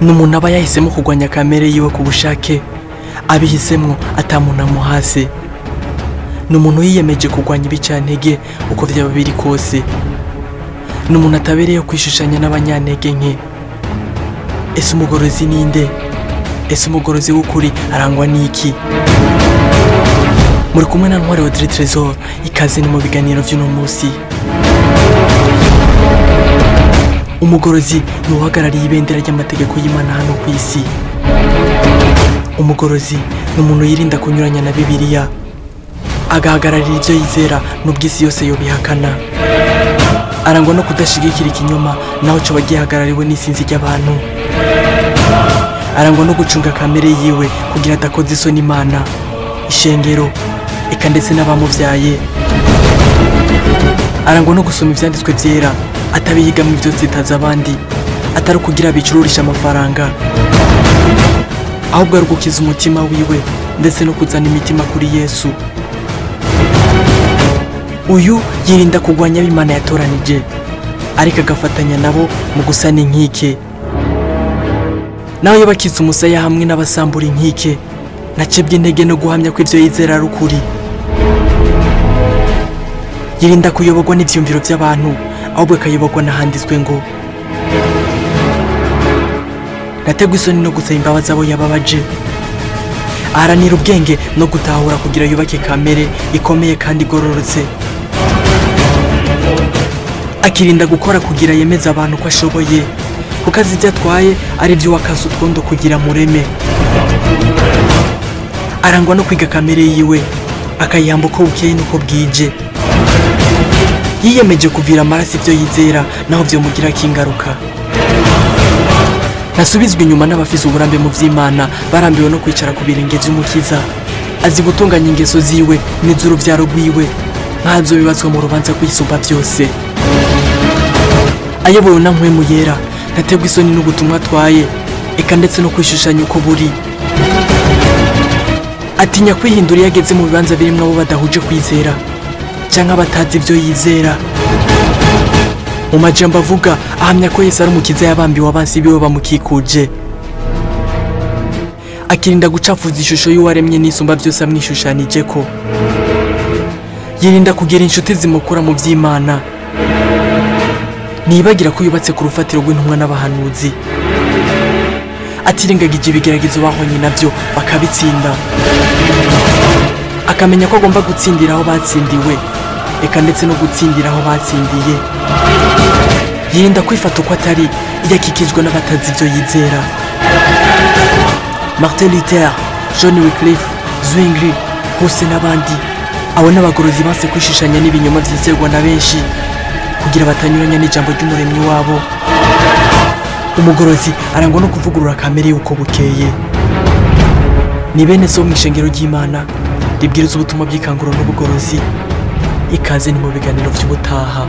Ni umuntu aba yahisemo kurwanya kamere yiwe ku bushake, abihisemwo atamuntu amuhase. Ni umuntu yiyemeje kurwanya ibicantege uko vyaba biri kose. Ni umuntu atabereyeho kwishushanya n'abanyantege nke. Ese umugorozi ninde? Ese umugorozi w'ukuri arangwa n'iki? Muri kumwe na Ntwari Audrey Tresor, ikaze ni mu biganiro vy'uno musi. Umugorozi ni uhagarariye ibendera ry'amategeko y'Imana hano ku isi. Umugorozi ni umuntu yirinda kunyuranya na Bibiliya, agahagararira ivyo yizera n'ubwo isi yose yobihakana. Arangwa no kudashigikira ikinyoma naho coba gihagarariwe n'isinzi ry'abantu. Arangwa no gucunga kamere yiwe kugira adakoza isoni Imana, ishengero, eka ndetse n'abamuvyaye. Arangwa no gusoma ivyanditswe vyera atabihigamwo ivyo zitaza abandi, atari ukugira bicururisha amafaranga, ahubwo ari ugukiza umutima wiwe ndetse no kuzana imitima kuri Yesu. Uyu yirinda kurwanya abo Imana yatoranije, ariko agafatanya nabo mu gusana inkike. Naho yobakiza umusaya hamwe n'abasambura inkike, nacibwa intege no guhamya ko ivyo yizera ari ukuri. Yirinda kuyoborwa n'ivyumviro vy'abantu, ahubwo akayoborwa n'ahanditswe ngo ntategwa isoni no gusaba imbabazi abo yababaje. Aharanira ubwenge no gutahura kugira yubake kamere ikomeye kandi igororotse. Akirinda gukora kugira yemeze abantu ko ashoboye, kuko azi ivyo atwaye ari vyo wakaza utwondo kugira mureme. Arangwa no kwiga kamere yiwe, akayihamba uko bukeye n'uko bwije. Yiyemeje kuvira amaraso ivyo yizera naho vyomugirako ingaruka. Ntasubizwa inyuma n'abafise uburambe mu vy'Imana, barambiwe no kwicara ku birenge vy'Umukiza. Azi gutunganya ingeso ziwe n'iz'uruvyaro rwiwe, nkazo bibazwa mu rubanza rw'isumba vyose. Ayobowe na Mpwemu Yera, ntategwa isoni n'ubutumwa atwaye, eka ndetse no kwishushanya uko buri. Atinya kwihindura iyo ageze mu bibanza birimwo abo badahuje kwizera canke abatazi ivyo yizera. Mu majambo avuga ahamya ko Yesu ari umukiza yabambiwe abansi biwe bamukikuje. Akirinda gucafuza ishusho y'uwaremye n'isumba vyose amwishushanijeko. Yirinda kugira inshuti zimukura mu vy'Imana. Ntiyibagira ko yubatse ku rufatiro rw'intumwa n'abahanuzi. Atirengagije ibigeragezo bahonye navyo bakabitsinda. Akamenya ko agomba gutsindira aho batsindiwe, eka ndetse no gutsindira aho batsindiye. Yirinda kwifata uko atari iyo akikijwe n'abatazi ivyo yizera. Martin Luther, John Wycliffe, Zwingli, Hus n'abandi, abo n'abagorozi banse kwishishanya n'ibinyoma vyizerwa na benshi kugira batanyuranya n'ijambo ry'umuremyi wabo. Umugorozi arangwa no kuvugurura kamere y'uko bukeye. Ni bene so mw'ishengero ry'Imana ribwiriza ubutumwa bw'ikanguro n'ubugorozi. Ikaze ni mu biganiro vy'ubutaha.